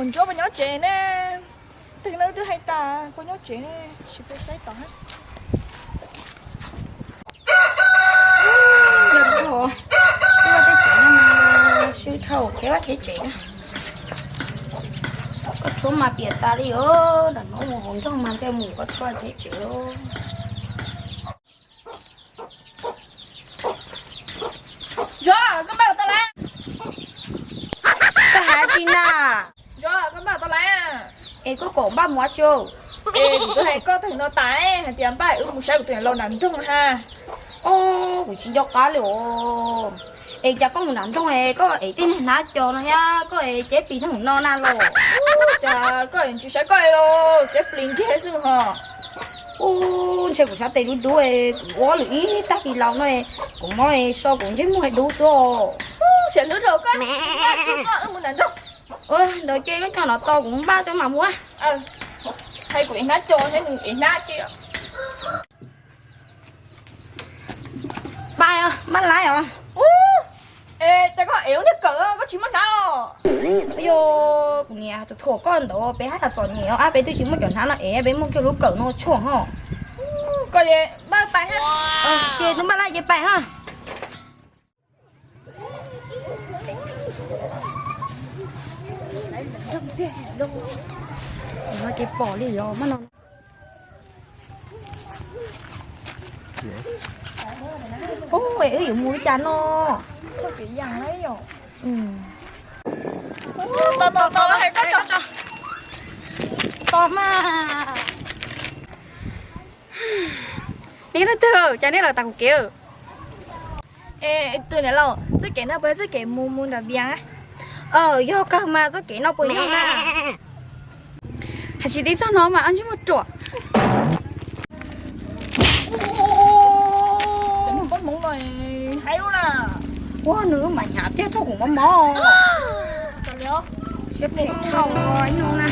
Ua Ntsuab puas nyob tsev ne? Twb no twb hais tas puas nyob tsev ne, sim peb saib tod na. Yog thaum twb ua teb tsev no mas sib dhau khiav vaj khiav tsev na. Koj tshuav mas piam tas li os, nram no mus hauv nroog mas thiaj mus koj tshuav khiav tsev os. Ntsuab, koj npaj tau lawm? Koj hais tsi na? Ntsuab, koj npaj tau lawm? Es koj kom npaj mus ua tsi? Es kuv twb hais koj tag no tas hais tias npaj wb mus saib kuv tus niam laus nram nroog ha. Os, kuv tsis nco qab li os. Es cas koj mus nram nroog es koj ev tej niag hnab co no thiab koj ev cev plis nrog no na los? Cas koj tsis saib koj los cev plis ncig xwb ho. Ub, ntshe kuv sab tes dub dub, kuv ua lwm ib tag kis laus no, kuv mob so kuv ntsej muag dub xwb os. Siab hlub rau koj, wb mus nram nroog. Ntawd ces koj nyob no tos kuv npaj tso mam mus. Hais kuv ev hnab co thiab nws ev hnab tsi. Npaj, npaj laib os. Ub, es cas koj ev lub niag kawm koj tsis muab hnab los? Yog kuv niam tus thuam koj ntawd peb haj yam txom nyem os, peb twb tsis muaj cov hnab no ev, peb muaj kiag lub kawm no tshuaj ho. Koj npaj pais ha. Ces tus npaj laib ces pais ha. No ces pom li os mas no. Ub, es wb yuav mus li cas no? Tos tos tos, hais koj tso. Tos mas. Neb leej twg, cas neb los tas kuv kev? Es tus niam laus, txoj kev no puas yog txoj kev mus mus nram Vias? Yog kawg mas, txoj kev no puas yog na? Hais tsis tib txog no mas ob ntsej muag ruam. Ua nws lub mas hnyav tiag, rau kuv mob mob. Siab phem dhau ib no na.